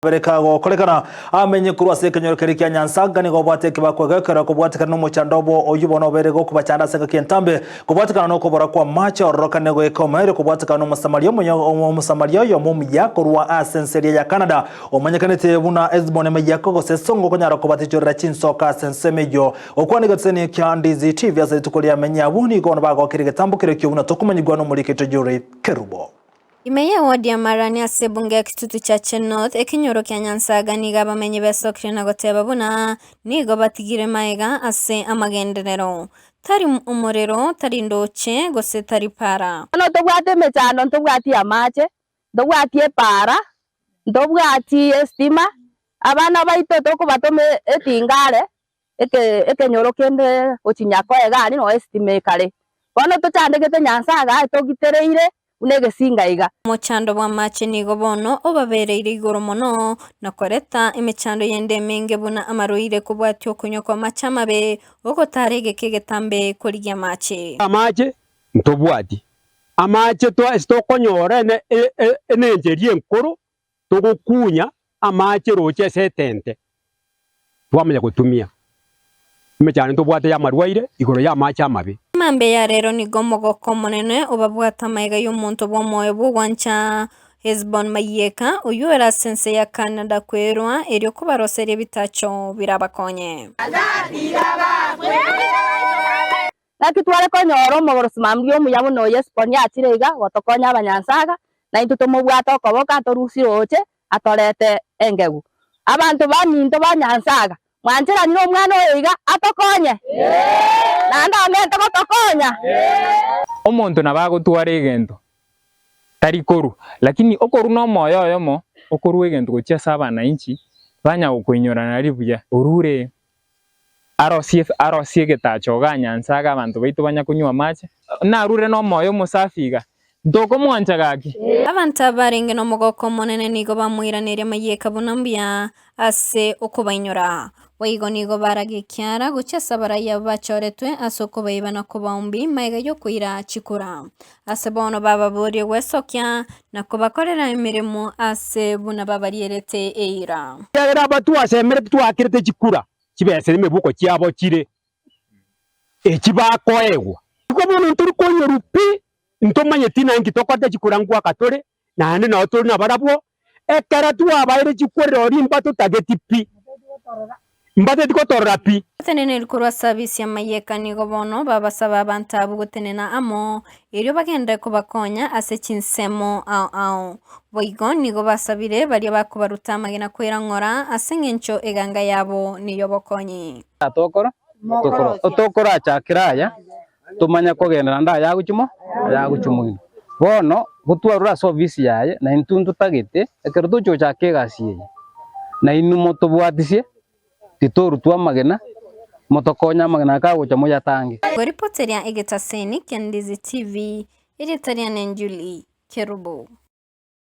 Kabere kagokorekana amenye korwa ase ekenyoro keria kia Nyansaga nigo obwate ekebakwa gekero kobwatekana nomochando obo oyio bono obeire gokobachanda ase engaki entambe kobwatekana nokobora kw'amache ororokane goika omoerio kobwatekana nomosamaria omuya omosamaria oyomo omuya korwa ase ense eria ya Canada omanyekanete buna Esbon Mayeko gose Esongo okonyara kobatichorera chinsoka ase ensemo eyio Gokwana egeteseni kia Ndizi TV ase rituko riamenye abwo nigo bono bagokire egetambo keria ekio buna tokomanyigwa nomorikito Yuri Kerubo. Ime ye ward ya Marani ase ebunge ya Kitutu Chache North, ekenyoro kia Nyansaga nigo abamenyi besokire na goteba buna nigo batigire maega ase amagenderero. Tari omorero, tari ndoche, gose tari para. Bono tobwate emechando, ntobwati amache, ntobwati epaara, ntobwati estima, abana baito tokobatoma etingare, eke ekenyoro kende gochia Nyakoe iga aria noo estima ekare. Bono tochandegete Nyasae igaa togitereire buna egesinga iga. Omochando bw'amache nigo bono obabereire igoro mono, na koreta emechando yende emenge buna amarwaire kobwatia okonywa kw'amache amabe, ogotara egeka egetambe korigia amache. Amache ntobwati, amache twa ase tokonyora ene enencheria enkoro togokunya amache roche ase etente, twamanya gotumia emechando ntobwate y'amarwaire igoro y'amache amabe. Mambia ya rero nigo omogoko omonene obabwate amaiga y'omonto bw'omoyo bw'ogwancha Hesbon Mayieka, oyio ore ase ense ya Canada kwerwa erio kobaroseria ebitacho birabakonye. Naki tware konyora omogorosimamia omuya buna oyo Hesboni achire iga gotokonya abanyansaga, na intwe tomobwate okoboko atorusie roche atorete engegu. Abanto baminto ba Nyansaga, mwancheranire omwana oyo iga atokonye? Naende amente gotokonya? Omonto nabo agotwara egento, tari korwa, lakini okorwa nomoyo oyomo, okorwa egento gochia ase abanainchi, banya gokoinyora nari buya, orure Arosie arosie egetacho igaa Nyansae iga abanto baito banya konywa amache. Narure nomoyo omosafi iga, ntokomwancha gaki? Abanto abarenge nomogoko omonene nigo bamoiraneria mayeka buna mbuya ase okobainyora. Boigo nigo baraga ekiara gochia ase abarai abwo bachoretwe ase okobaiba na kobaumbi magega y'okoira chikura. Ase bono bababorie gwesokia na kobakorera emeremo ase buna babarierete eira. Ekiagera aba twasemeretie twaakerete chikura chibesa nemebuko chiabo chire echi bakoegwa. Igo bono ntori konyorwa pi, ntomanyeti nanki tokorete chikura ngoaka tore, naende nao tore nabarabwo, ekero twabaeire chikura rirorio mbatotageti pi, mbateti gotorora pi. Abateneneri korwa ase abisia amayeka nigo bono babasaba abanto abwo gotenena amo, erio bagende kobakonya ase chinsemo ao ao. Boigo nigo basabire baria bakobaruta amagena koira ng'ora, ase engencho eganga yabo ney'obokonyi. Tokora otokorachakera aya tomanye kogenda naende aya agochia mo aya agochia moino. Bono gotwarure ase ofisi yaye na intwe ntotagete ekero togochia gochaka egasi eye, na inwe motobwatisie titorutwa amagena, motokonye amagena aya kagocha moyatange. Koripoteria egetaseni kia Ndizi TV, erieta riane Julie Kerubo.